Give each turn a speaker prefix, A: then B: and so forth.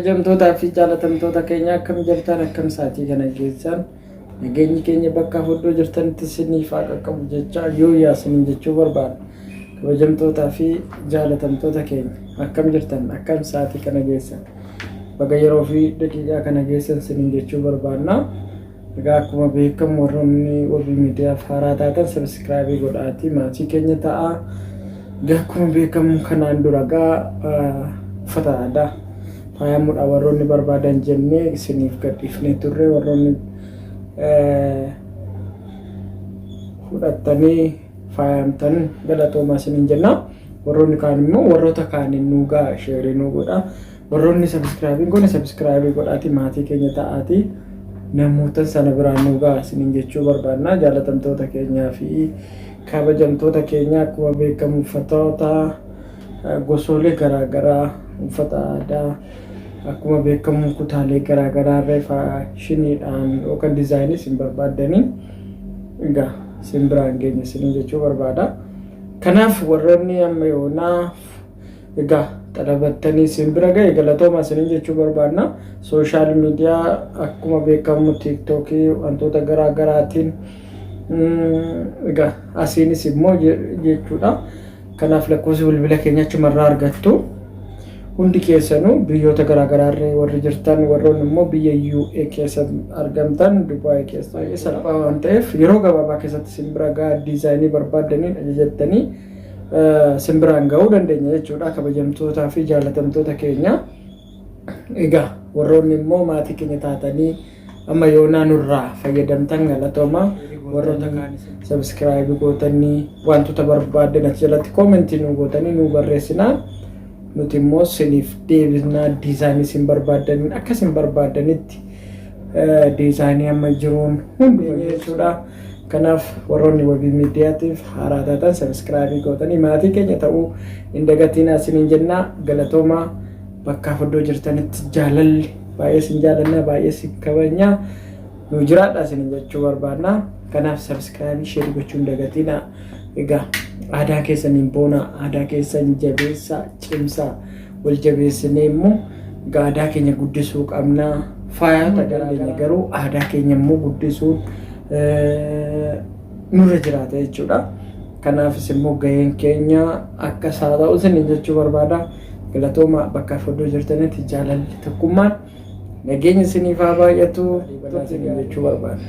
A: Kabajamtootaa fi jaalatamtoota keenya, akkam jirtan? Akkam sa'aatii kana geessan? Nageenyi keenya bakka iddoo jirtanitti isiniif haa qaqqabu jecha yoo yaasiniin jechuu barbaada. Kabajamtootaa fi jaalatamtoota keenya, akkam jirtan? Akkam sa'aatii kana geessan? Baga yeroo fi daqiiqaa kana geessan isiniin jechuu barbaadna. Egaa akkuma beekamu, warroonni Wabii Miidiyaaf haaraa taatan subscribe godhaatii maatii keenya ta'a. Egaa akkuma beekamu kanaan dura egaa uffata aadaa faayamuudha warroonni barbaadan jennee isiniif gadhiifnee turre. Warroonni fudhattanii faayamtan galatoomaa isiniin jenna. Warroonni kaan immoo warroota kaaniin nuu ga'a, share nuu godha. Warroonni subscribe goone subscribe godhaati maatii keenya ta'aati. Namoota sana biraan nuu ga'a isiniin jechuu barbaanna. Jaalatamtoota keenyaa fi kabajamtoota keenya, akkuma beekamu uffatoota gosoolee garaagaraa, uffata aadaa akkuma beekamu kutaalee garaagaraa irra fashioniidhaan yookaan designii isin barbaaddanii egaa isin biraan geenya isiniin jechuu barbaada. Kanaaf warroonni amma yoonaa egaa xalabattanii isin bira ga'e galatooma isiniin jechuu barbaadna. Social media akkuma beekamu TikTokii, wantoota garaa garaatiin, egaa asiinis immoo jechuudha. Kanaaf lakkoofsa bilbila keenya achumarraa argattu. Hundi keessanuu biyyoota garaa garaarra warri jirtan, warroonni immoo biyya UA keessa argamtan, Dubaay keessa, baay'ee salphaa waan ta'eef yeroo gabaabaa keessatti isin bira gahaa, designii barbaaddaniin ajajattanii isin biraan gahuu dandeenya jechuudha, kabajamtootaa fi jaalatamtoota keenya. Egaa warroonni immoo maatii keenya taatanii amma yoonaa nurraa fayyadamtan galatooma. Warroota subscribe gootanii wantoota barbaadan as jalatti commentii nu gootanii nu barreessinaa. Nuti immoo siniif deebisnaa, designii isin barbaaddaniin, akka isin barbaaddanitti designii amma jiruun hunduma jechuudha. Kanaaf warroonni Wabii Miidiyaatiif haaraa taatan subscribe gootanii maatii keenya ta'uu hin dagatinaa isiniin jennaa. Galatoomaa. Bakkaaf iddoo jirtanitti jaalalli, baay'ee isin jaalannaa, baay'ee isin kabajnaa, nu jiraadha isiniin jechuu barbaadna. Kanaaf subscribe, share gochuu hin dagatinaa. Egaa aadaa keessaniin boonaa, aadaa keessan jabeessaa, cimsaa. Wal jabeessinee immoo egaa aadaa keenya guddisuu qabnaa. Faayota dandeenya, garuu aadaa keenya immoo guddisuun nurra jiraata jechuudha. Kanaafis immoo gaheen keenya akka isaa ta'u isiniin jechuu barbaada. Galatooma. Bakka iddoo jirtanitti jaalalli, tokkummaan, nageenya isiniif haa baay'atu isiniin jechuu barbaada.